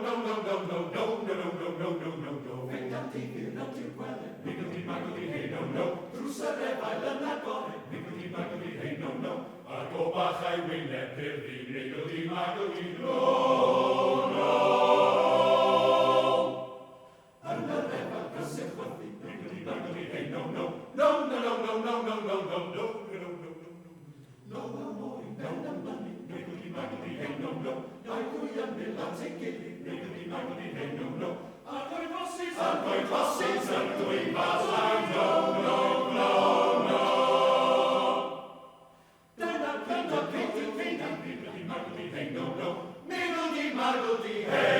no, no, no, no, no, no, no, no, no, no, no, no. Fynd am difyr at i'w gweled, Miggledy maggledy hey no no. Drws yr efail yn agored, Miggledy maggledy hey no no. Ac o bachau wyneb purddu, Miggledy maggledy no no. Yn yr efail prysur chwythu, Miggledy maggledy hey no no. No no no no no no no no no no no no no no. Nôl â mor i ben y mynydd, Miggledy maggledy hey no no. Dau ddwy ymyl at ei gilydd, Miggledy maggledy hey no no. Ac o'i flasus, ac o'i flasus yn dwy fath no no no no. Dyna pryd o Katie Katie, Miggledy maggledy hey no no. Miggledy maggledy hey.